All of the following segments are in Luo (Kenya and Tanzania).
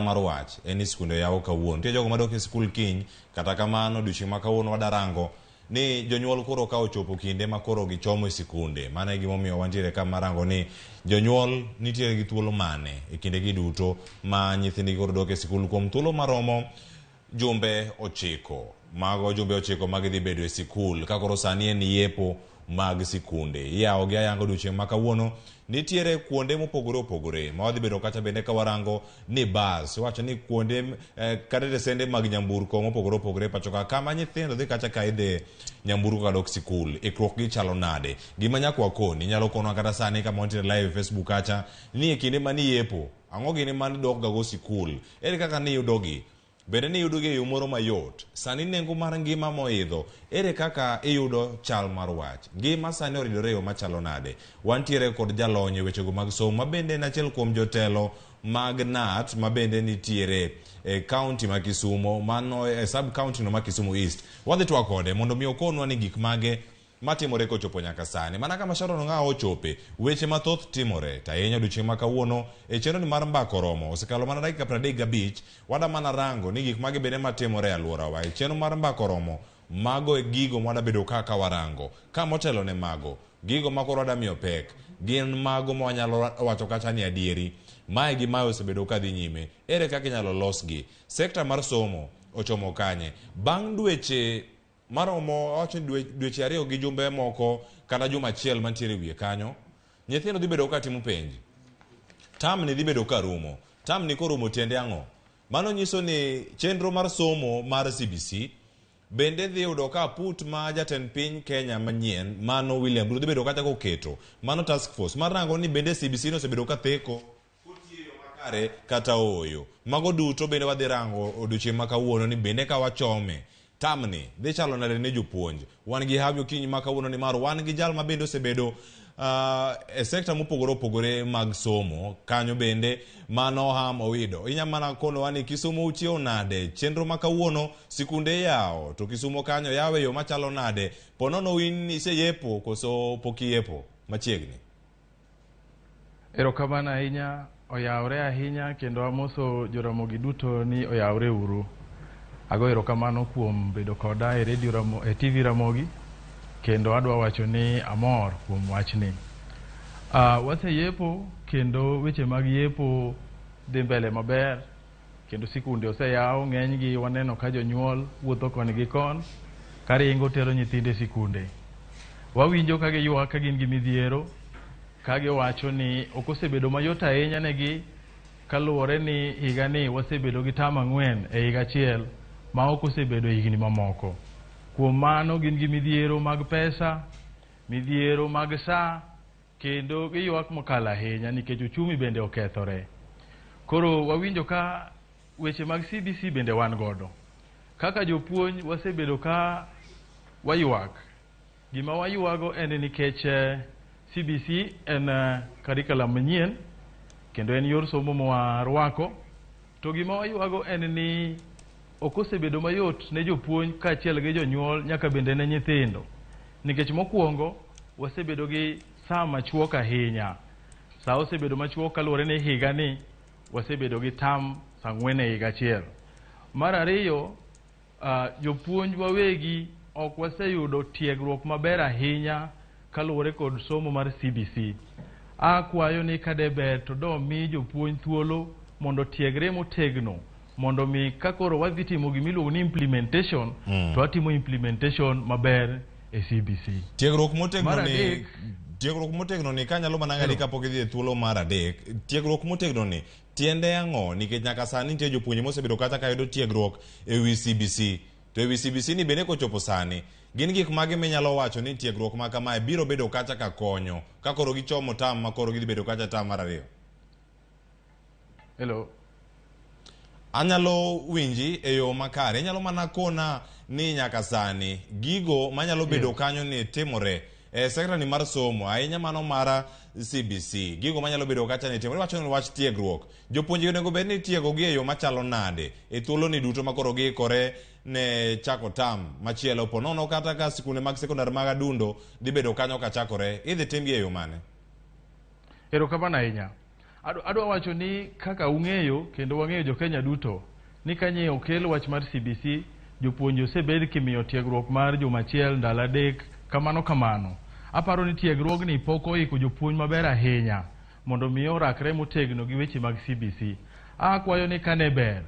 Mar wach en ni skunde yaw kawuono. Nitie jogo madok e skul kiny, kata kamano odiochieng' ma kawuono wadarango ni jonyuol koro ka ochopo kinde ma koro gichomo e sikunde. Mano e gimomiyo wantiere ka marango ni jonyuol nitiere gi thuolo mane e kindegi duto ma nyithindgi koro dok e sikul kuom thuolo maromo jumbe 9. Mago jumbe 9 ma gidhi bedo e sikul ka koro sani en yepo mag sikunde. Iyawogi ayanga odiochieng' ma kawuono. Nitiere kuonde mopogore opogore ma wadhi bedo kacha bende ka warango ni bas. Iwacho ni kuonde kata tesende mag nyamburko mopogore opogore pacho ka kama nyithindo dhi kacha ka idhi nyamburko kadok sikul. Ikruok gi chalo nade? Gima nyaka wakoni, inyalo konwa kata sani kama wantiere live e Facebook kacha ni e kinde mane iyepo, ang'o gini mane idok ga go sikul? Ere kaka niyudogi? Bende niyudogi e yo moro mayot? Sani nengo mar ngima moidho, ere kaka iyudo chal mar wach? Ngima sani oridore e yo machalo nade? Wantiere kod jalony e wechego mag somo ma bende en achiel kuom jotelo mag KNUT ma bende nitiere e kaunti ma Kisumo, mano e sub county no ma Kisumu East. Wadhi twak kode mondo mi okonwa ni gik mage matimore kochopo nyaka sani. Mana kama Sharon Ong'awo ochope, weche mathoth timore. To ahinya odiochieng' ma kawuono e chenro ni mar mbaka oromo. Osekalo mana dakika 35, wada mana rango ni gik mage bende matimore e alworawa. E chenro mar mbaka oromo, mago e gigo mwada bedo kaka warango. Ka motelo ne mago, gigo ma koro wada miyo pek, gin mago ma wanyalo wacho kacha ni adieri. Mae gi mae osebedo ka dhi nyime. Ere kaka inyalo losgi? Sekta mar somo ochomo kanye? Bang' dweche maromo awacho ni dweche 2 gi jumbe moko kata juma achiel mantiere e wiye kanyo, nyithindo dhi bedo ka timo penj. Term ni dhi bedo ka rumo. Term ni korumo tiende ang'o? Mano nyiso ni chenro mar somo mar CBC bende dhi yudo ka put ma jatend piny Kenya manyien mano William Ruto dhi bedo kacha koketo mano task force mar rango ni bende CBC no osebedo ka theko kotiyo e yo makare kata ooyo. Mago duto bende wadhi rango odiochieng' ma kawuono ni bende ka wachome tamni dhi chalo nade ne jopuonj. Wan gi hawi okinyi ma kawuono ni mar wan gi jal ma bende osebedo e sekta mopogore opogore mag somo kanyo bende mano Ham Owido. Inya mana konowa ni Kisumu uchiewo nade? Chenro ma kawuono sikunde iyawo to Kisumo kanyo yawe yo machalo nade? Ponono in iseyepo koso pok iyepo machiegni? Erokamano ahinya, oyawre ahinya kendo amoso Joramogi duto ni oyawre uru. Ago erokamano kuom bedo koda e radio Ramo, e TV Ramogi kendo adwa wacho ni amor kuom wachni. Waseyepo kendo weche mag yepo dhi mbele maber kendo sikunde oseyaw ng'enygi waneno ka jonyuol wuotho koni gi kon karingo tero nyithindo e sikunde. Wawinjo ka giywak ka gin gi midhiero ka giwacho ni ok osebedo mayot ahinya negi kaluwore ni higani wasebedo gi tam 4 e higa achiel ma ok osebedo e higni mamoko. Kuom mano gin gi midhiero mag pesa, midhiero mag saa, kendo giywak mokalo ahinya nikech uchumi bende okethore. Koro wawinjo ka weche mag CBC bende wan godo. Kaka jopuonj wasebedo ka waywak. Gima waywago en nikech CBC en curriculum manyien kendo en yor somo mwarwako. To gima waywago en ni ok osebedo mayot ne jopuonj kaachiel gi jonyuol nyaka bende ne nyithindo. Nikech mokwongo wasebedo gi saa machuok ahinya. Saa osebedo machuok kaluwore ni higani wasebedo gi tam saa 4 e higa achiel. Mar ariyo, jopuonj wawegi ok waseyudo tiegruok maber ahinya kaluwore kod somo mar CBC. Akwayo ni kade ber to do mi jopuonj thuolo mondo tiegre motegno mondo mi ka koro wadhi timo gima iluongo ni implementation to watimo implementation maber e CBC. Tiegruok motegno ni tiegruok motegno ni kanyalo mana ng'adi kapok idhi e thuolo mar adek. Tiegruok motegno ni tiende ang'o? Nikech nyaka sani nitie jopuonje mosebedo kata ka yudo tiegruok e wi CBC. To e wi CBC ni bende kochopo sani, gin gik mage minyalo wacho ni tiegruok ma kamae biro bedo kacha ka konyo ka koro gichomo tam ma koro gidhi bedo kacha tam mar 2? Hello. Anyalo winji e yo makare. Inyalo mana kona ni nyaka sani gigo manyalo bedo kanyo ni timore e sekta ni mar somo ahinya mano mar CBC. Gigo manyalo bedo kacha ni timore. Iwacho ni wach tiegruok. Jopuonje onego bed ni tiegogi e yo machalo nade e thuolo ni duto makoro giikore ne chako tam machielo po nono kata ka sikunde mag sekondar mag Adundo dhi bedo kanyo kachakore idhi timgi e yo mane? Erokamano ahinya. Adwa wacho ni kaka ung'eyo kendo wang'eyo jo Kenya duto ni kanye okel wach mar CBC, jopuonj osebed kimiyo tiegruok mar juma achiel, ndalo 3, kamano kamano. Aparo ni tiegruogni pok oiko jopuonj maber ahinya mondo mi orakre motegno gi weche mag CBC. Akwayo ni kane ber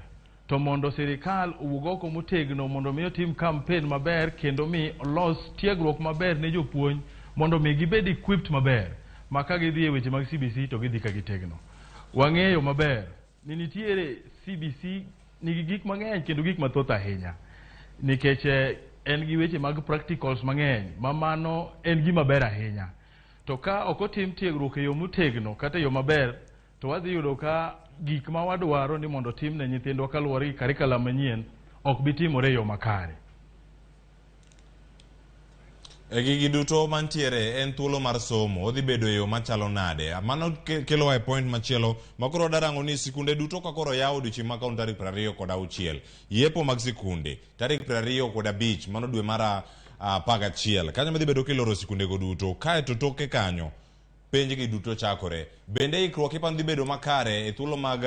to mondo sirikal owuog oko motegno mondo mi otim campaign maber kendo mi olos tiegruok maber ne jopuonj mondo mi gibed equipped maber ma ka gidhi e weche mag CBC to gidhi ka gitegno. Wang'eyo maber ni nitiere CBC nigi gik mang'eny kendo gik mathoth ahinya nikech en gi weche mag practicals mang'eny ma mano en gima ber ahinya. To ka ok otim tiegruok e yo motegno kata e yo maber to wadhi yudo ka gik ma wadwaro ni mondo otim ne nyithindwa kaluwore gi curriculum manyien ok bi timore e yo makare. E gigi duto mantiere en thuolo mar somo, odhi bedo e yo machalo nade? Mano kelowa e point machielo ma koro darango ni sikunde duto ka koro yaw odiochieng' ma kawuono tarik 26, yepo mag sikunde tarik 25 mano dwe mar 11 kanyo madhi bedo kiloro sikundego duto, kaeto toke kanyo penj gi duto chakore. Bende ikruok ipani dhi bedo makare e thuolo mag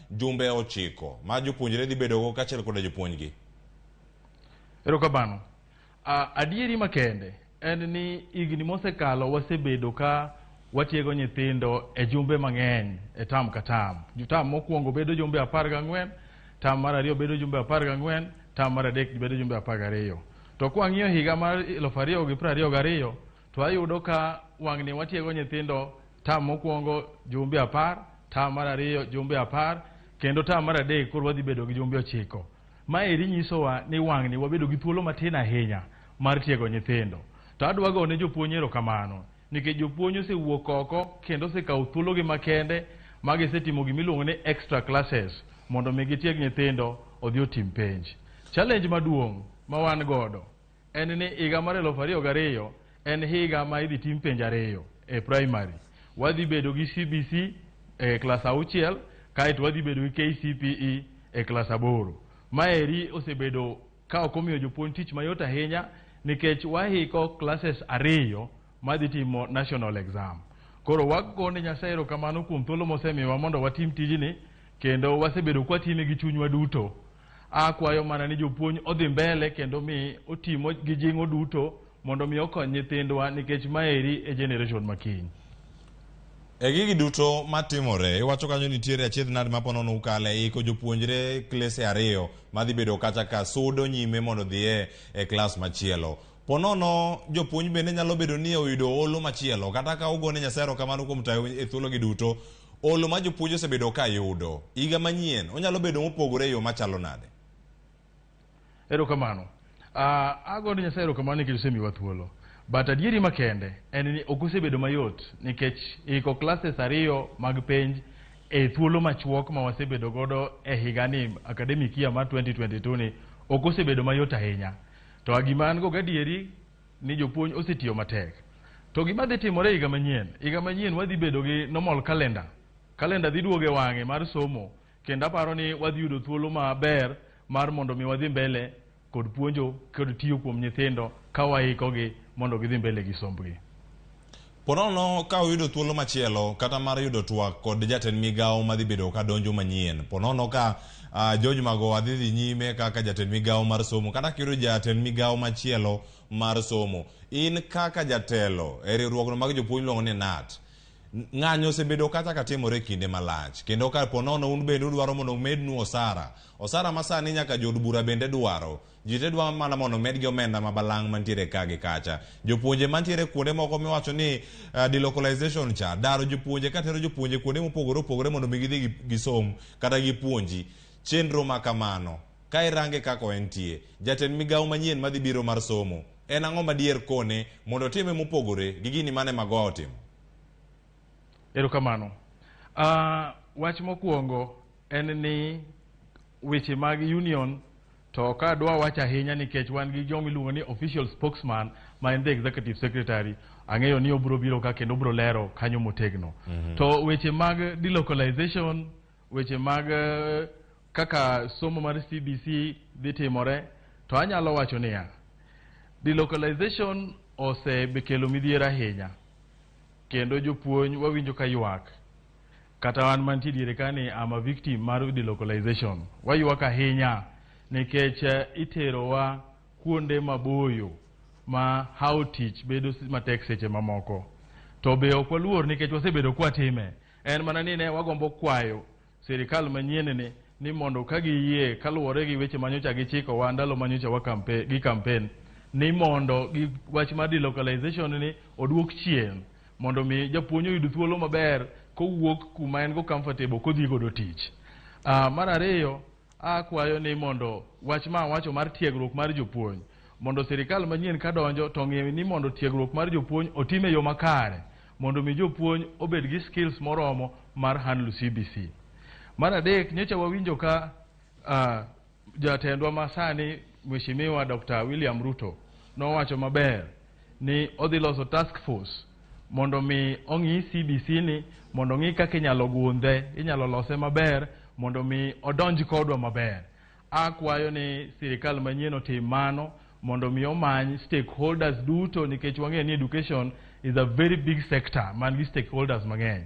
jumbe 9 ma jopuonjre dhi bedogo kaachiel koda jopuonjgi? Erokamano. Adieri makende en ni higni mosekalo wasebedo ka watiego nyithindo e jumbe mang'eny e tam ka tam. Tam mokwongo bedo jumbe 14, tam mar ariyo bedo jumbe 14, tam mar adek bedo jumbe 12. To kwang'iyo higa mar 2022 to ayudo ka wang'ni watiego nyithindo tam mokwongo jumbe 10, tam mar ariyo jumbe 10, kendo tam mar adek koro wadhi bedo gi jumbe 9. Maeri nyisowa ni wang'ni wabedo gi thuolo matin ahinya mar tiego nyithindo. To adwa gone jopuonj erokamano nikech jopuonj osewuok oko kendo osekawo thuologi makende ma gisetimo gimiluongo ni extra classes mondo mi gitieg nyithindo odhi otim penj. Challenge maduong' ma wan godo en ni higa mar 2002 en higa ma idhi tim penj 2 e primary. Wadhi bedo gi CBC e klas 6 kaeto wadhi bedo gi KCPE e klas 8. Maeri osebedo ka ok omiyo jopuonj tich mayot ahinya nikech wahiko classes 2 madhi timo national exam. Koro wagone Nyasaye erokamano kuom thuolo mosemiyowa mondo watim tijni kendo wasebedo kwatime gi chunywa duto. Akwayo mana ni jopuonj odhi mbele kendo mi otimo gi jing'o duto mondo mi okony nyithindwa nikech maeri e generation makiny. E gigi duto matimore, iwacho kanyo nitiere achiedh nade ma ponono ukale iko jopuonjre klese 2 madhi bedo kacha ka sudo nyime mondo dhi e klas machielo. Ponono jopuonj bende nyalo bedo ni oyudo olo machielo kata ka ugone Nyasaye erokamano kuom tayo e thuologi duto, olo ma jopuonj osebedo ka yudo higa manyien onyalo bedo mopogore e yo machalo nade? Erokamano. Agone Nyasaye erokamano nikech osemiwa thuolo. But adieri makende en ni ok osebedo mayot nikech iko classes 2 mag penj e thuolo machuok ma wasebedo godo e higani academic year mar 2022 ni ok osebedo mayot ahinya. To gima an go gadieri ni jopuonj osetiyo matek. To gima dhi timore higa manyien wadhi bedo gi normal calendar. Calendar dhi duogo e wang'e mar somo kendo aparo ni wadhi yudo thuolo maber mar mondo mi wadhi mbele kod puonjo kod tiyo kuom nyithindo ka waikogi mondo gidhi mbele gi sombgi. Ponono ka uyudo thuolo machielo kata mar yudo twak kod jatend migawo madhi bedo ka donjo manyien, ponono ka George Magoha dhi dhi nyime kaka jatend migawo mar somo kata kiyudo jatend migawo machielo mar somo, in kaka jatelo e riwruogno mag jopuonj iluongo ni KNUT, ng'anyo osebedo kata ka timore kinde malach kendo ka ponono un bende udwaro mondo umednu osara, osara ma sani nyaka jood bura bende dwaro, ji te dwa mana mondo omedgi omenda ma balang' mantiere ka gi kacha. Jopuonje mantiere kuonde moko miwacho ni delocalization cha, daro jopuonje katero jopuonje kuonde mopogore opogore mondo mi gidhi gisom kata gipuonji. Chenro ma kamano ka irange kaka entie, jatend migawo manyien madhi biro mar somo en ang'o madier kone mondo otime mopogore gi gini mane Magoha otimo? Erokamano. Wach mokwongo en ni weche mag union to ka adwa wacho ahinya nikech wan gi joma iluongo ni official spokesman ma en the executive secretary, ang'eyo ni obiro biro ka kendo obiro lero kanyo motegno. To weche mag delocalization, weche mag kaka somo mar CBC dhi timore, to anyalo wacho niya, delocalization osekelo midhiero ahinya kendo jopuonj wawinjo ka ywak. Kata wan mantie diere kani, am a victim mar delocalization. Waywak ahinya nikech iterowa kuonde maboyo ma hawo tich bedo matek seche mamoko. To be ok waluor nikech wasebedo kwatime. En mana ni ne wagombo kwayo sirikal manyien ni mondo ka giyie kaluwore gi weche manyocha gichikowa ndalo manyocha wa gi campaign ni mondo gi wach mar delocalization ni oduok chien mondo mi japuonj oyud thuolo maber kowuok kuma en go comfortable kodhi godo tich. Mar ariyo, akwayo ni mondo wach ma awacho mar tiegruok mar jopuonj mondo sirikal manyien kadonjo to ng'i ni mondo tiegruok mar jopuonj otim e yo makare mondo mi jopuonj obed gi skills moromo mar handle CBC. Mar adek, nyocha wawinjo ka jatendwa masani Mheshimiwa Dr. William Ruto nowacho maber ni odhi loso task force mondo mi ong'i CBC ni mondo ong'i kaka inyalo gundhe, inyalo lose maber mondo mi odonj kodwa maber. Akwayo ni sirikal manyien otim mano mondo mi omany stakeholders duto nikech wang'eyo ni education is a very big sector man gi stakeholders mang'eny.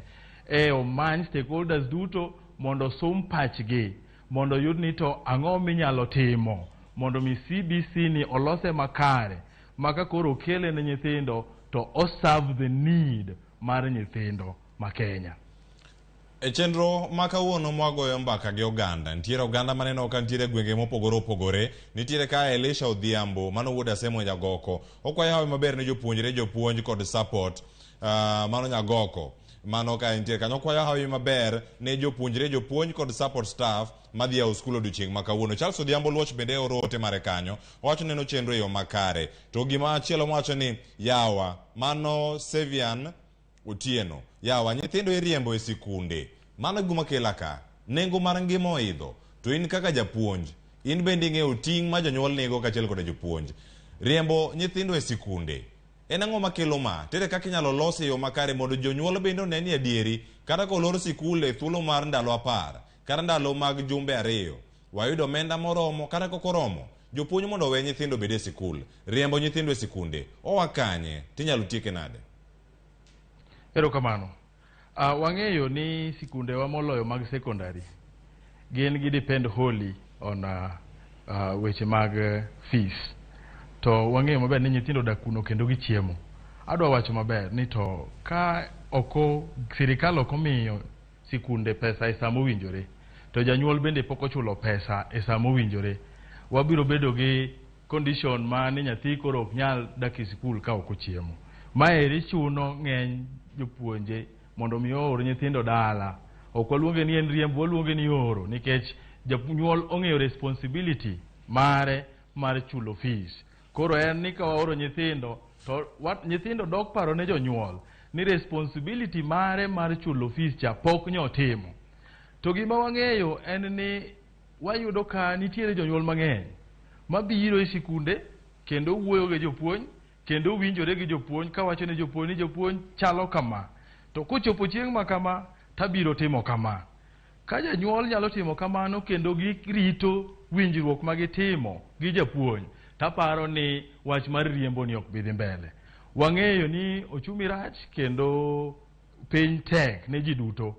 Omany stakeholders duto mondo osum pachgi mondo oyud ni to ang'o minyalo timo mondo mi CBC ni olose makare ma ka koro okele ne nyithindo to o serve the need mar nyithindo ma Kenya. E chenro ma kawuono mwagoyo mbaka gi oganda, nitiere oganda maneno ka nitiere gwenge mopogore opogore. Nitiere ka Elisha Odhiambo, mano wuod Asemo Nyagoko. Okwayo hawi maber ne jopuonjre, jopuonj kod support. Mano Nyagoko. Mano ka nitiere kanyo. Okwayo hawi maber ne jopuonjre, jopuonj kod support staff madhi yawo skul odiochieng' ma kawuono. Charles Odhiambo Luoch bende oro ote mare kanyo. Owacho neno chenro e yo makare. To gima chielo mowacho ni yawa, mano Sevian Otieno. Yawa, nyithindo iriembo e sikunde. Mano gima kela ka. Nengo mar ngima oidho. To in kaka japuonj, in bende ing'eyo ting' ma jonyuol nigo kaachiel koda jopuonj. Riembo nyithindo e sikunde. En ang'o makelo ma? Tere kaka inyalo los e yo makare mondo jonyuol bende one ni adieri kata kolor sikul e thuolo mar ndalo 10, kata ndalo mag jumbe 2, wayudo omenda moromo kata kok oromo. Jopuonj mondo owe nyithindo obed e sikul. Riembo nyithindo e sikunde. Oa kanye? Tinyalo tieke nade? Erokamano. Wang'eyo ni sikundewa moloyo mag secondary gin gi depend wholly on weche mag fees. To wang'eyo maber ni nyithindo odak kuno kendo gichiemo. Adwa wacho maber ni to ka oko sirikal ok omiyo sikunde pesa e sama owinjore, to janyuol bende pok ochulo pesa e sama owinjore, wabiro bedo gi condition ma ni nyathi koro ok nyal dak e sikul ka ok ochiemo. Maeri chuno ng'eny jopuonje mondo mi oor nyithindo dala. Ok waluonge ni en riembo, waluonge ni oro nikech janyuol ong'eyo responsibility mare mar chulo fees. Koro en ni ka waoro nyithindo to nyithindo dok paro ne jonyuol ni responsibility mare mar chulo fees cha pok nyotimo. To gima wang'eyo en ni wayudo ka nitiere jonyuol mang'eny mabiro e sikunde kendo wuoyo gi jopuonj kendo winjore gi jopuonj kawacho ne jopuonj ni jopuonj chalo kama, to kochopo chieng' ma kama tabiro timo kama. Ka janyuol nyalo timo kamano kendo girito winjruok ma gitimo gi japuonj, taparo ni wach mar riembo ni ok bi dhi mbele. Wang'eyo ni ochumi rach kendo piny tek ne ji duto.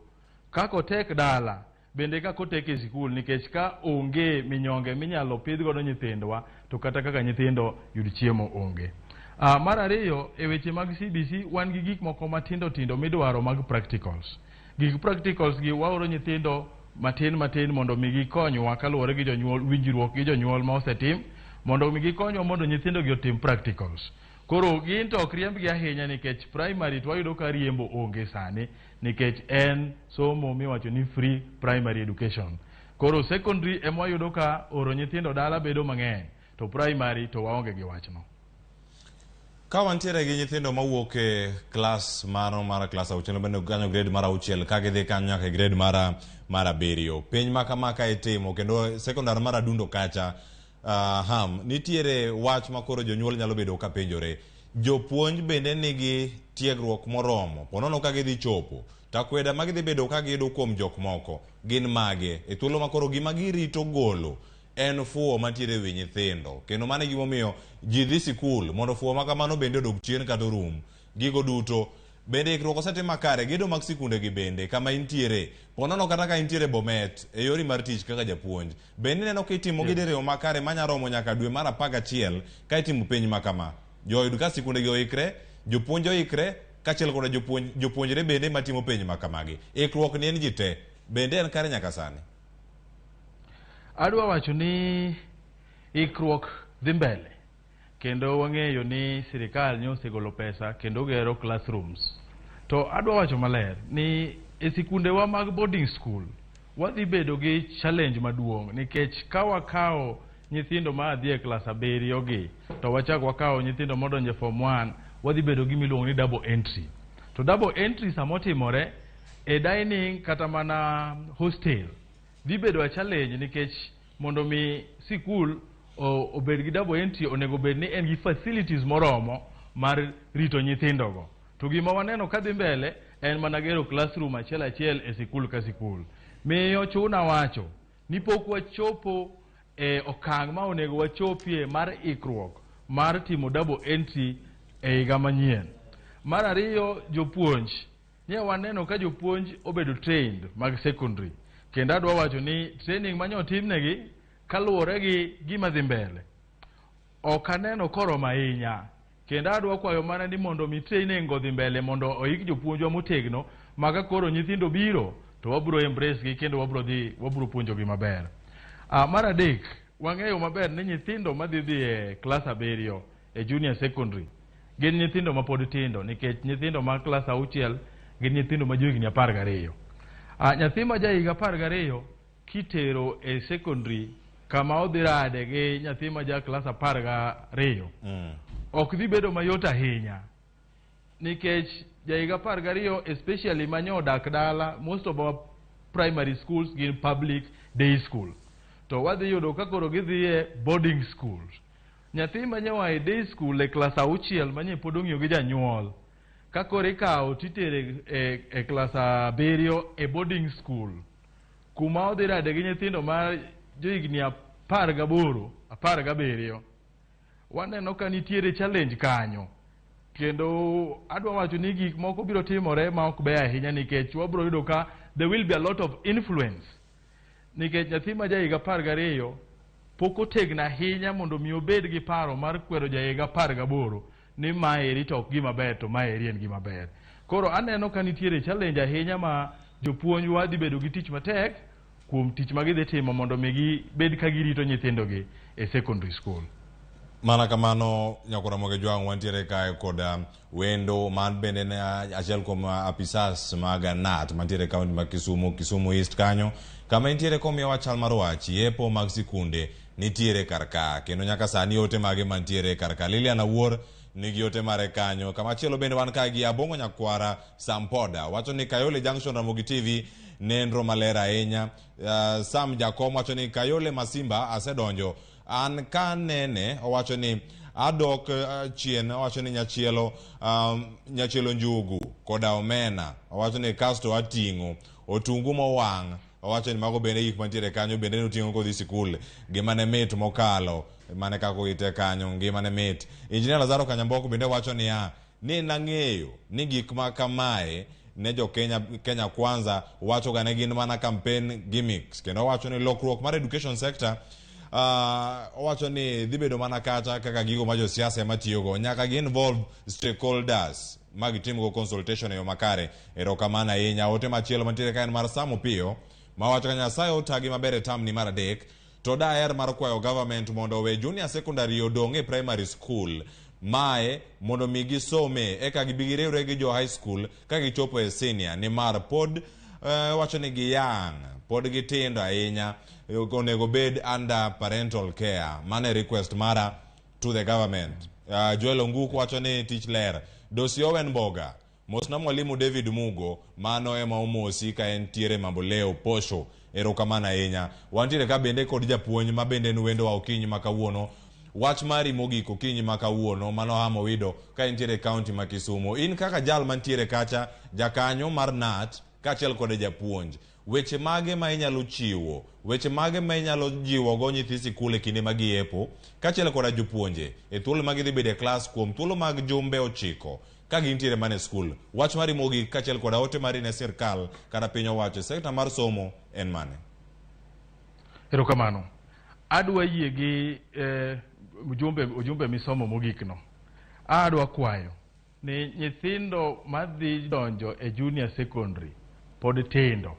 Kaka otek dala, bende kaka otek e sikul, nikech ka onge minyonge minyalo pidh godo nyithindwa, to kata kaka nyithindo yud chiemo onge. Mar ariyo, e weche mag CBC wan gi gik moko matindo tindo midwaro mag practicals. Gik practicals gi waoro nyithindo matin matin mondo mi gikonywa kaluwore gi jonyuol, winjruok gi jonyuol ma osetim, mondo mi gikonywa mondo nyithindo gi otim practicals. Koro gin to ok riembgi ahinya nikech primary to wayudo ka riembo onge sani nikech en somo miwacho ni free primary education. Koro secondary ema wayudo ka oro nyithindo dala bedo mang'eny, to primary to waonge gi wachno. Ka wantiere gi nyithindo mawuok e klas mano mar klas auchiel, bende kanyo grade mar 6 ka gidhi kanyo nyaka e grade mar 7. Piny ma kama ka itimo kendo secondary mar Adundo kacha, ham nitiere wach ma koro jonyuol nyalo bedo ka penjore. Jopuonj bende nigi tiegruok moromo, ponono ka gidhi chopo, to akweda ma gidhi bedo ka giyudo kuom jok moko gin mage? E thuolo ma koro gima girito golo en fuwo mantiere ewi nyithindo, kendo mano e gimomiyo ji dhi sikul mondo fuwo ma kamano bende odog chien kata orum. Gigo duto Bende ikruok osetim makare, gedo mag sikunde gi bende kama intiere, ponono kata ka intiere Bomet e yori mar tich kaka japuonj, bende ineno ka itimo gedo e yo makare manya romo nyaka dwe mar 11 ka itimo penj ma kama. Joyud ka sikunde gi oikre, jopuonj oikre, kaachiel koda jopuonjre bende matimo penj ma kamagi. Ikruok ni en ji te, bende en kare nyaka sani? Adwa wacho ni ikruok dhi mbele. Kendo wang'eyo ni sirikal nyo osegolo pesa kendo gero classrooms. To adwa wacho maler ni e sikundewa mag boarding school wadhi bedo gi challenge maduong' nikech ka wakawo nyithindo ma dhi e klas 7 gi to wachak wakawo nyithindo modonjo e form 1, wadhi bedo gi miluongo ni double entry. To double entry samotimore e dining kata mana hostel dhi bedo a challenge nikech mondo mi sikul obed gi double entry onego bed ni en gi facilities moromo mar rito nyithindogo. To gima waneno kadhi mbele en mana gero classroom achiel achiel e sikul ka sikul. Miyo chuna wacho ni pok wachopo e okang' ma onego wachopie mar ikruok mar timo double entry e higa manyien. Mar ariyo, jopuonj. Nye waneno ka jopuonj obedo trained mag secondary. Kendo adwa wacho ni training manyo otimnegi kaluwore gi gima dhi mbele ok aneno koromo ahinya. Kendo adwa kwayo mana ni mondo mi training odhi mbele mondo oik jopuonjwa motegno ma ka koro nyithindo biro to wabro embrace gi kendo wabro dhi wabro puonjogi maber. Mar adek, wang'eyo maber ni nyithindo madhi dhi e klas 7 e junior secondary gin nyithindo mapod tindo nikech nyithindo ma klas 6 gin nyithindo ma johigni 12. Nyathi ma jahiga 12 kitero e secondary kama odhi rade gi nyathi ma ja klas 12 ok dhi bedo mayot ahinya nikech jahiga 12 especially manyo odak dala, most of our primary schools gin public day school, to wadhi yudo ka koro gidhi e boarding schools. Nyathi manyo oa e day school e klas 6 manye pod ong'iyo gi janyuol, ka koro ikawo titere e klas 7 e boarding school kuma odhi rade gi nyithindo ma johigni 18 17, waneno ka nitiere challenge kanyo. Kendo adwa wacho ni gik moko biro timore ma ok beyo ahinya nikech wabiro yudo ka there will be a lot of influence nikech nyathi ma jahiga 12 pok otegno ahinya mondo mi obed gi paro mar kwero jahiga 18 ni maeri to ok gima ber to maeri en gima ber. Koro aneno ka nitiere challenge ahinya ma jopuonjwa dhi bedo gi tich matek kuom tich ma gidhi timo mondo mi gibed ka girito nyithindogi e secondary school. Mana kamano Nyakwar Ramogi Jwang', wantiere kae kod wendo man bende ne achiel kuom apisas mag KNUT mantiere e kaunti ma Kisumu, Kisumu East kanyo, kama intiere komiyowa chal mar wach yepo mag sikunde nitiere kar ka, kendo nyaka sani ote mage mantiere kar ka. Lilian Awuor nigi ote mare kanyo. Kama chielo bende wan kae gi Abong'o Nyakwara Sampoda wacho ni Kayole Junction Ramogi TV nenro maler ahinya. Sam Jakom wacho ni Kayole Masimba asedonjo an ka nene, owacho ni adok chien, owacho ni nyachielo nyachielo njugu koda omena, owacho ni kasto ating'o otungu mowang', owacho ni mago bende gik mantiere kanyo bende noting'o kodhi sikul. Gima ne mit mokalo mane kaka ite kanyo, ngima ne mit. Engineer Lazaro Kanyamboko bende wacho niya ni nang'eyo ni gik ma kamae ne jo Kenya, Kenya Kwanza wacho ga ne gin mana campaign gimmicks, kendo wacho ni lokruok mar education sector owacho ni dhi bedo mana kata kaka gigo ma josiasa ema tiyogo, nyaka gi involve stakeholders ma gitimgo consultation e yo makare. Erokamano ahinya. Ote machielo mantiere ka en mar Sam Opiyo mawacho ka Nyasaye otagi maber e term ni mar 3 to daher mar kwayo government mondo owe junior secondary odong' e primary school mae mondo mi gisome eka gibi giriwre gi jo high school ka gichopo e senior, nimar pod wacho ni giyang' pod gitindo ahinya, onego bed under parental care. Mano e request mara to the government. Joel Onguk wacho ni tich ler. Dosi Owen Mboga mosna mwalimu David Mugo, mano ema omosi ka entiere Mamboleo Posho. Erokamano ahinya. Wantiere ka bende kod japuonj ma bende en wendowa okinyi ma kawuono. Wach mari mogik okinyi ma kawuono mano Hamo Wido ka entiere e kaunti ma Kisumu. In kaka jal mantiere kacha, jakanyo mar KNUT kaachiel kod japuonj, weche mage ma inyalo chiwo, weche mage ma inyalo jiwogo nyithi sikul e kinde ma giyepo, kaachiel koda jopuonje e thuolo ma gidhi bedo e klas kuom thuolo mag jumbe 9 ka gintiere mana e skul. Wach mari mogik kaachiel koda ote mari ne sirkal kata piny owacho e sekta mar somo en mane? Erokamano. Adwa yie gi ujumbe misomo mogikno. Adwa kwayo ni nyithindo madhi donjo e junior secondary pod tindo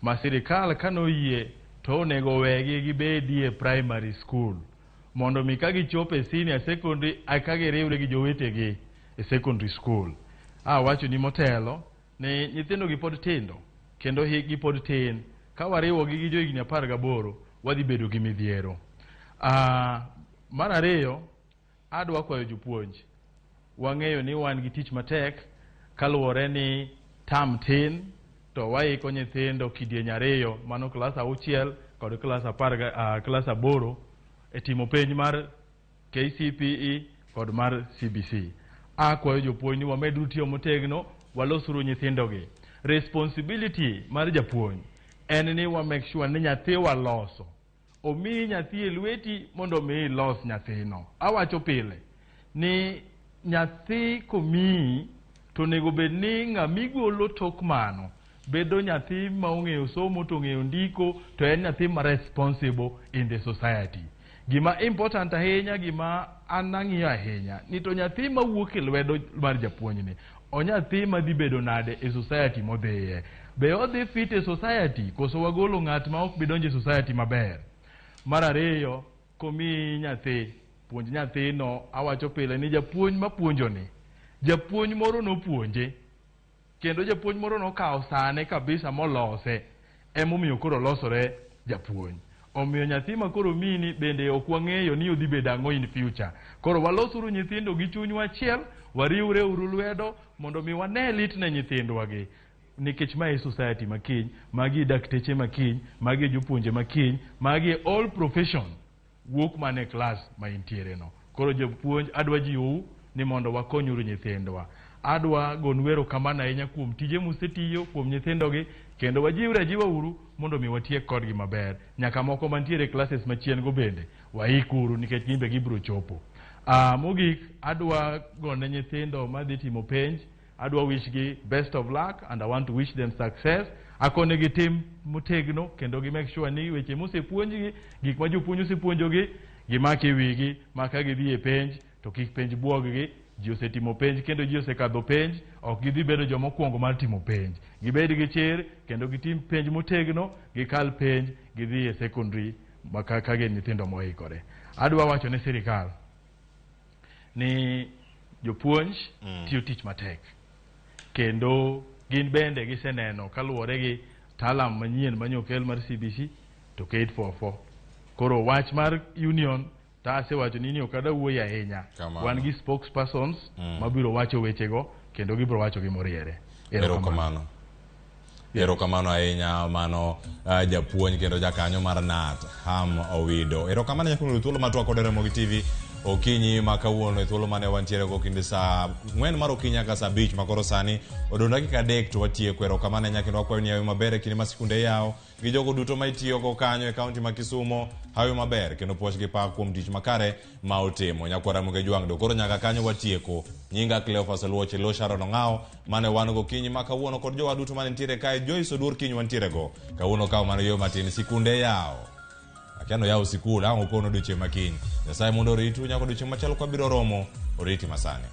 ma sirikal kanoyie to onego wegi gibedi e primary school mondo mi ka gichopo e senior secondary eka giriwre gi jowetegi e secondary school. Awacho ni motelo ni nyithindo gi pod tindo kendo hikgi pod tin. Ka wariwogi gi johigni 18 wadhi bedo gi midhiero. Mar ariyo, adwa kwayo jopuonj. Wang'eyo ni wan gi tich matek kaluwore ni tam tin to waiko nyithindo kidieny ariyo mano klas 6 kod klas klas 8 e timo penj mar KCPE kod mar CBC. Akwayo jopuonj ni wameduru tiyo motegno, walosuru nyithindogi. Responsibility mar japuonj en ni wa make sure ni nyathi waloso. Omiyi nyathi e lweti mondo mi ilos nyathino. Awacho pile ni nyathi komiyi to onego bed ni ng'amigolo tok mano bedo nyathi ma ong'eyo somo to ong'eyo ndiko to en nyathi ma responsible in the society. Gima important ahinya, gima an ang'iyo ahinya ni to nyathi mawuok e lwedo mar japuonjni o nyathi madhi bedo nade e society modhiye. Be odhi fit e society koso wagolo ng'at ma ok bi donjo e society maber. Mar ariyo, komiyi nyathi, puonj nyathino. Awacho pile ni japuonj mapuonjoni, japuonj moro nopuonje kendo japuonj moro nokawo sane kabisa molose, emomiyo koro olosore japuonj. Omiyo nyathi ma koro mini bende ok wang'eyo ni odhi bedo ang'o in future. Koro walosuru nyithindo gi chunywa achiel, wariwre uru lwedo mondo mi wane lit ne nyithindwa gi. Nikech mae e society makiny, magi e dakteche makiny, magi e jopuonje makiny, magi e all profession wuok mana e klas ma intiere no. Koro jopuonj adwa jiwou ni mondo wakonyuru nyithindwa. Adwa gonu erokamano ahinya kuom tije musetiyo kuom nyithindogi kendo wajiwre ajiwa uru mondo mi watiek kodgi maber. Nyaka moko mantiere e classes machien go bende waikuru nikech gin be gibiro chopo. Mogik adwa gone nyithindo madhi timo penj, adwa wish gi best of luck and I want to wish them success. Akone gi tim motegno kendo gi make sure ni weche mosepuonjgi, gik ma jopuonj osepuonjogi, gimako e wigi ma ka gidhi e penj to kik penj buog-gi. Ji osetimo penj kendo ji osekadho penj, ok gidhi bedo joma okuongo mar timo penj. Gibed gi chir kendo gitim penj motegno, gikal penj, gidhi e secondary ma ka gin nyithindo moikore. Adwa wacho ne sirikal ni jopuonj tiyo tich matek kendo gin bende giseneno kaluwore gi taalam manyien manyokel mar CBC to K844. Koro wach mar union to asewacho ni ok adwa wuoyo ahinya. Wan gi spokespersons mabiro wacho wechego kendo gibiro wacho gi moriere. Erokamano. Erokamano ahinya mano japuonj kendo jakanyo mar KNUT Ham Owido. Erokamano ahinya kuom yudo thuolo mar twak kod Ramogi TV okinyi ma kawuono e thuolo mane wantiere go kinde saa 4 mar okinyi nyaka saa 5 ma koro sani odong' dakika 3 to watieko. Erokamano ahinya kendo wakwayo ni hawi maber e kinde ma sikunde yawo gi jogo duto ma itiyogo kanyo e kaunti ma Kisumo, hawi maber kendo puoch gi pak kuom tich makare ma utimo. Nyakwar Ramogi Ojwang' do koro nyaka kanyo watieko. Nyinga Cleophas Oluoch Elo Sharon Ong'awo mane wan go kinyi ma kawuono kod jowa duto mane nitiere kae. Joyce Oduor kiny wantiere go kawuono kawo mana yo matin sikunde yawo. Akia no yawo sikul ang' okono odiochieng' ma kiny. Nyasaye mondo oritu nyaka odiochieng' machalo kwa biro romo oriti masani.